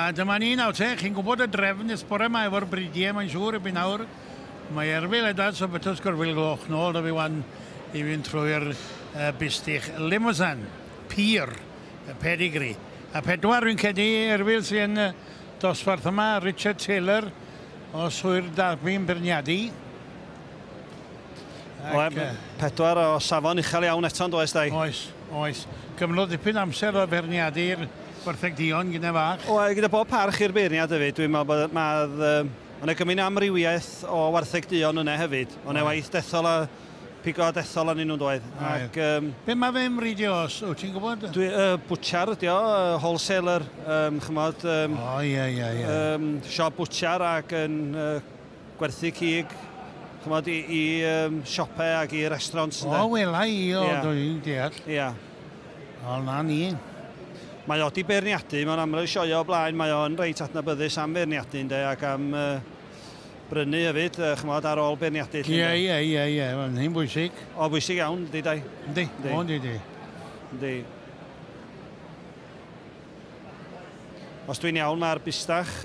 A dyma ni nawr te, chi'n gwybod y drefn ers bore 'ma efo'r bridiau, mae'n siŵr, erbyn nawr. Mae Erfyl Edwards o Betws Gorfil Gloch nôl 'da fi wan i fynd trwy'r uh, bustych Limousin, pur, y pedigree. A pedwar fi'n credu Erfyl sy'n y dosbarth yma, Richard Taylor o Swyr Derby'n beirniadu. Ac, Oe, pedwar o safon uchel iawn eto, yn does, Dai? Oes, oes. Gymrodd dipyn amser o feirniadu'r gwartheg duon gyda fach. Oe, gyda bob parch i'r beirniad hefyd, dwi'n meddwl bod mae yna gymaint amrywiaeth o wartheg duon yna hefyd. O'n e waith dethol a pigo a dethol arnyn nhw'n doedd. Ac, Be mae fe'n mridio os, wyt ti'n gwybod? Dwi, butcher ydi o, wholesaler, chymod. O, ie, ie, ie. Siop butcher ac yn gwerthu cig, chymod, i, i um, siopau ac i restaurants. O, wela i, o, yeah. Dwi'n deall. Ia. Yeah. O, na ni. Mae o di beirniadu, mae'n amlwg sioio o blaen, mae o'n reit adnabyddus am feirniadu, ynde, ac am brynu hefyd, chymod, ar ôl beirniadu. Ie, ie, ie, ie, mae'n hyn bwysig. O, bwysig iawn, yndi, Dai. Yndi, o, yndi, yndi. Yndi. Os dwi'n iawn, mae'r bustach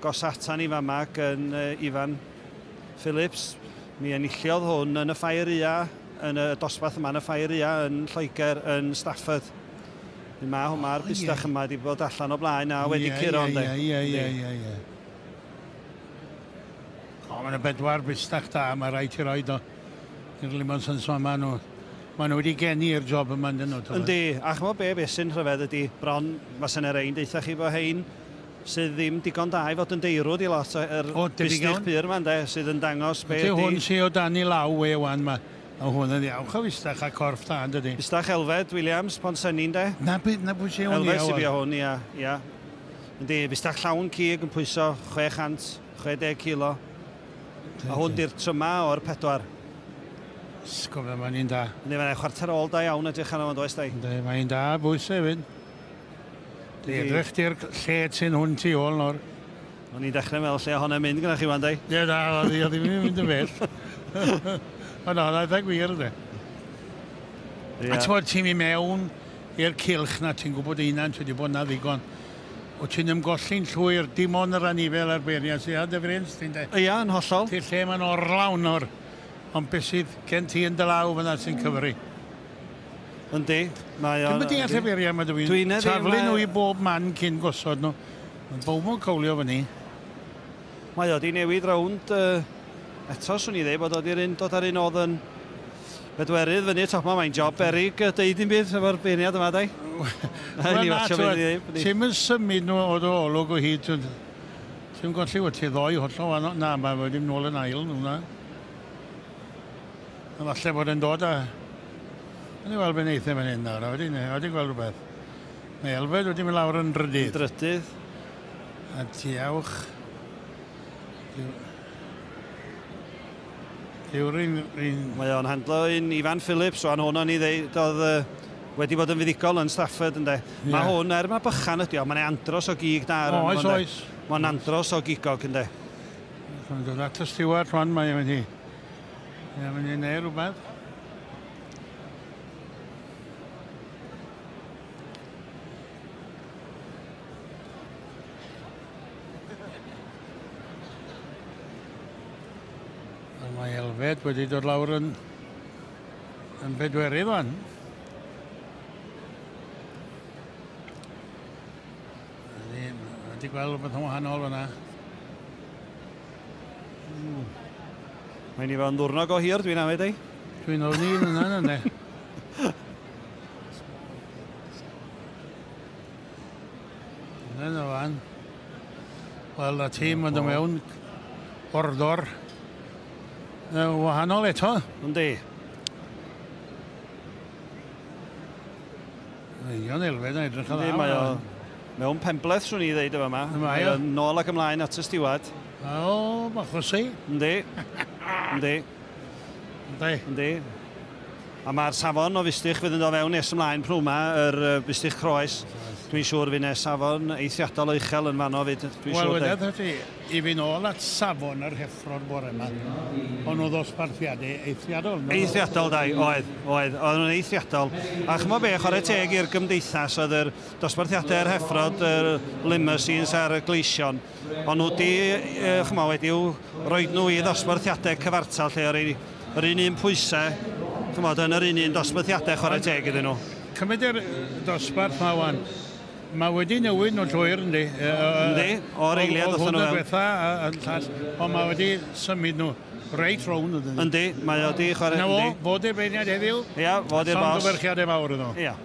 gos atan i fama gan Ifan Phillips. Mi enilliodd hwn yn y ffair ia, yn y dosbarth yma yn y ffair ia yn Lloegr, yn Stafford. Mae hwn, mae'r bustach yma wedi bod allan o blaen a wedi curo, ynddi? Ie, ie, ie, ie. O, mae'n bedwar bustach da, mae rhaid i roed o i'r Limonsons yma. Maen nhw, maen nhw wedi geni i'r job yma, yndyn nhw. Yndi, a chymod be, beth sy'n rhyfedd ydy, bron, fysa yna rei'n deutha chi bod hein sydd ddim digon da i fod yn deirwd i lot o'r bustych pur yma, ynde, sydd yn dangos be ydy... Hwn sydd o dan i law we wan, mae hwn yn iawch o fustach a corff da, yn dydy? Bustach Elfed Williams, Pontsenni, ynde? Na, na pwy sy'n hwn, Elfed sy'n bia hwn, ia, ia. Yndi, bustach llawn cig yn pwyso 660 kilo. A hwn di'r tryma o'r pedwar. Sgofio, mae'n un da. Yndi, mae'n chwarter ôl da iawn edrych arno fo'n does, Dai? Yndi, mae'n un da bwys hefyd. Di edrych di'r lle sy'n hwn tu ôl nawr. O'n i'n dechrau meddwl lle honna'n mynd gyda chi wan, Dai. Ie, na, oedd hi ddim yn mynd yn bell. Ond oedd eitha gwir, de. A ti'n bod, ti'n mynd mewn i'r cylch na, ti'n gwybod dy hunan, ti wedi bod na ddigon. O ti'n ymgolli'n llwyr, dim ond yr anifel a'r beirniad sydd ar dy frins, ti'n de. Ia, yn hollol. Ti'n lle mae'n orlawn o'r... Ond beth sydd gen ti yn dy law fyna sy'n cyfri. Yndi, mae o'n... Dwi'm yn deall y beirniad yma, dwi'n Dwi'n e taflu nhw i bob man cyn gosod nhw. Mae bawb yn cowlio fyny. Mae o di newid rownd eto, swn i ddeud bod o di'r un, dod ar un oedd yn bedwerydd fyny top ma, mae'n job berig deud dim byd efo'r beirniad yma, dai. Wel na, ti'm yn symud nhw o dy olwg o hyd. Ti'n golli wyt ti ddoi hollol wahanol. Na, mae wedi mynd nôl yn ail nhw na. A falle bod yn dod â... O'n i weld beth wneith e fan hyn nawr, a wedi, wedi gweld rhywbeth. Mae Elfed wedi mynd lawr yn drydydd. Yn drydydd. A diawch. Dyw'r un... un... Mae o'n handlo un Ifan Phillips, o'n hwn o'n i ddeud, oedd wedi bod yn fuddugol yn Stafford, ynde. Yeah. Mae hwn, er mae bychan ydi o, mae'n andros o gig da ar Oes, oes. Mae'n andros o gigog, ynde. Mae'n dod at y stiward rwan, mae'n mynd i. Mae'n mynd i neud rhywbeth. Mae Elfed wedi dod lawr yn, yn bedwerydd fan. Wedi gweld rhywbeth yn wahanol fyna. Mae'n i fod yn ddwrnod go hir, dwi'n amau, dei. Dwi'n ofni un yna, yna. Yna fan. Wel, y tîm yn dod mewn ordor wahanol eto. Yndi. Union Elfed yn edrych yn dda. Mae o mewn penbleth, swn i ddeud efo yma. Mae o. Nôl ac ymlaen at y stiwad. O, bach o si. Yndi. Yndi. Yndi. Yndi. A mae'r safon o fustych fydd yn dod fewn nes ymlaen prwy yma, yr fustych croes. Dwi'n siŵr fydd 'na safon eithriadol o uchel yn fanno 'fyd, dwi'n Wel, siŵr. Wel, ti, i fynd ôl at safon yr heffro'r bore yma, ond nhw ddosbarthiadau eithriadol. Eithriadol, dai, oedd, oedd, oedd nhw'n eithriadol. A ch'mo be, chwarae teg i'r gymdeithas, oedd yr dosbarthiadau'r heffrod, yr limousines a'r gleision, ond nhw di, ch'mo, wedi'w roed nhw i ddosbarthiadau cyfartal lle o'r yr un un pwysau, ch'mod, yn yr un un dosbarthiadau, chwarae teg iddyn nhw. Cymryd yr dosbarth ma wan, mae wedi newid nhw'n llwyr, yndi? Yndi, o'r eiliad Oedd ddothon hwn nhw y fewn. diwetha a'r llall, ond mae wedi symud nhw reit rownd, ydyn. Yndi, mae o di chwarae. Na fo, Yndi. fod i'r beirniad heddiw. Ia, fod i'r bos. Llongyfarchiadau mawr iddo. Ia.